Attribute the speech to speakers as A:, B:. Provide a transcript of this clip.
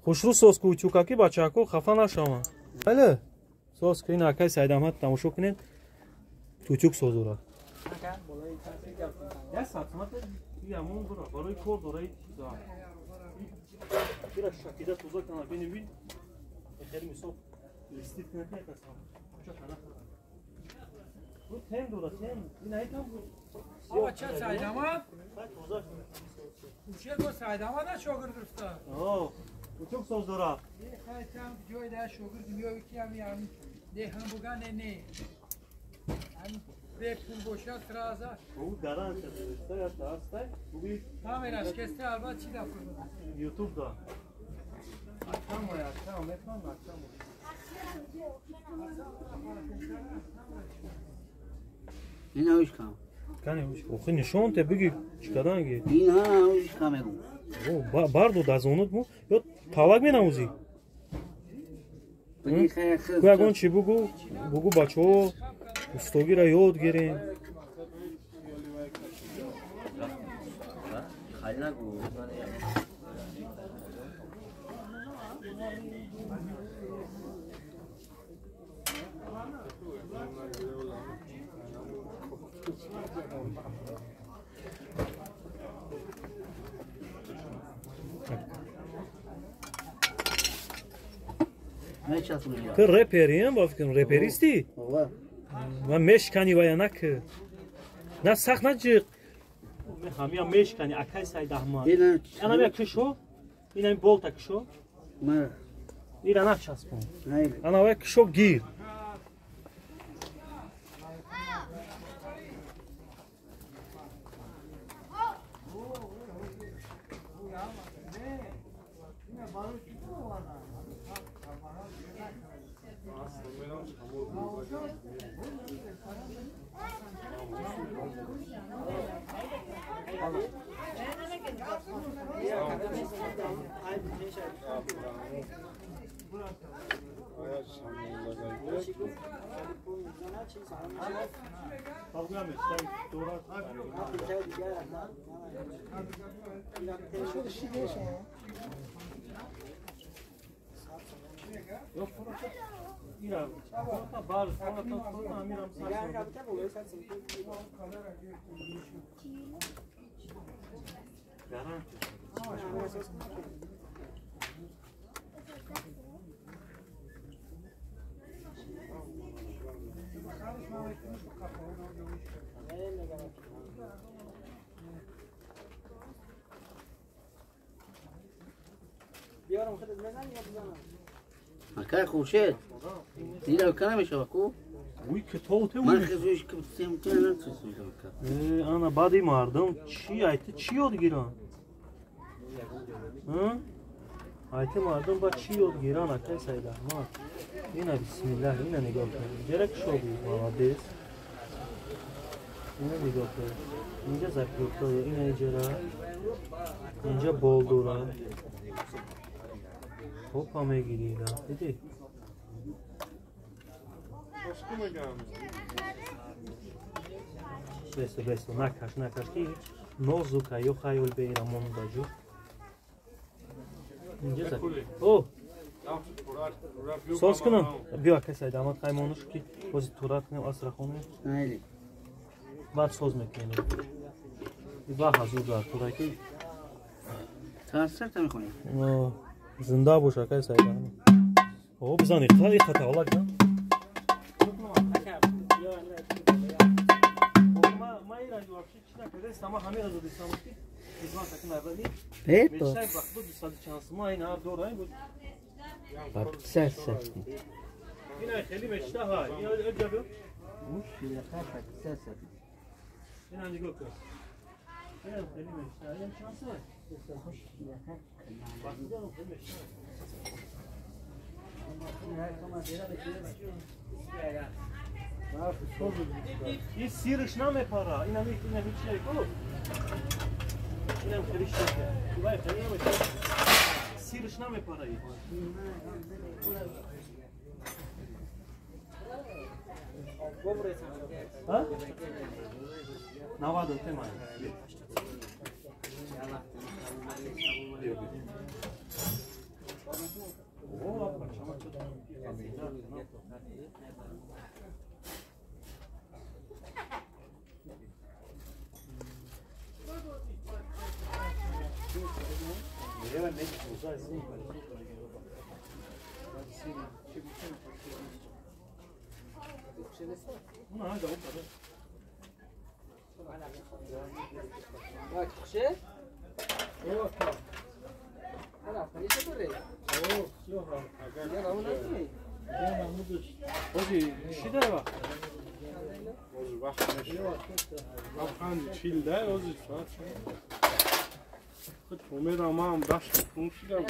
A: Хушрӯ соз ку утюкаки бачаҳако хафа нашаванд. Бале. Соз ку ин акай Саидахмад тамошо кунед. Утюг соз дорад. Я сатмат ямон дора барои кор дора чиза. Бира шакида тоза кана бинед. Хеле мисол листит кунед некасам. Ча кана. Бу тем дора тем. Ин айтам бу.
B: Ава ча Саидахмад? Уче го Саидахмада шогирд гирифта.
A: О, утюг соз дора.
B: Хайтам ҷой да шогирд миёви ки ами ами не ҳам буга не не. Ами бе пул бошад сразу.
A: Ӯ гарантия дорад, аста, буги.
B: Камераш кесте албат чи да пул.
A: YouTube да.
B: Акам ой, акам, мефам акам.
C: Ина уш кам.
A: Кани уш. Охи нишон те буги чикаданги.
C: Ина уш камеру.
A: О, бардо дазонут му ё талак менамӯзӣ. Ку ягон чи бугу, бугу бачаҳо устогиро ёд гирем. Ту репериам ба фикрам реперистӣ? Ва мешкани ва я нак. На сахт на ҷиқ. Ҳамия мешкани акай Саидаҳмад. Ана мия кишо. Ина болта кишо. Ира начаспон. Ана ва кишо гир.
C: Акай Хуршед, дила кана мешава ку?
A: Уй китоб те
C: Ман хезуш китсем кана цисуш.
A: Ана баъди мардум чи айти чи ёд гиранд? Айти мардум ба чи ёд гиранд акай Саидаҳмад? Ина бисмиллаҳ, ина нигоҳ кун. Ҷара кушоди, молодец. Ина нигоҳ кун. Инҷа заклёпка, ина иҷара. Инҷа бол дора. Хопа мегири ира. Диди? Бесо, бесо, накаш, накаш ки нозука ё хаёл беира монда ҷу. Инҷа за. О! Соз кунам. Биё акай Саидаҳмад хаймонуш ки бози турат кунем асра хонем.
C: Айли.
A: Баъд соз мекунем. Ба ҳазур дар тураки.
C: Таъсир та мехонем.
A: Зинда бош акай Саидаҳмад. О, бизан иқла иқа тавлак да.
C: Пепо.
A: این سیرش نمیپره اینم اینم چیه کو اینم خیلی شده وای خیلی نمیشه سیرش نمیپره این ها 90 تمام.
D: Умедам, ман дашт хун шудам.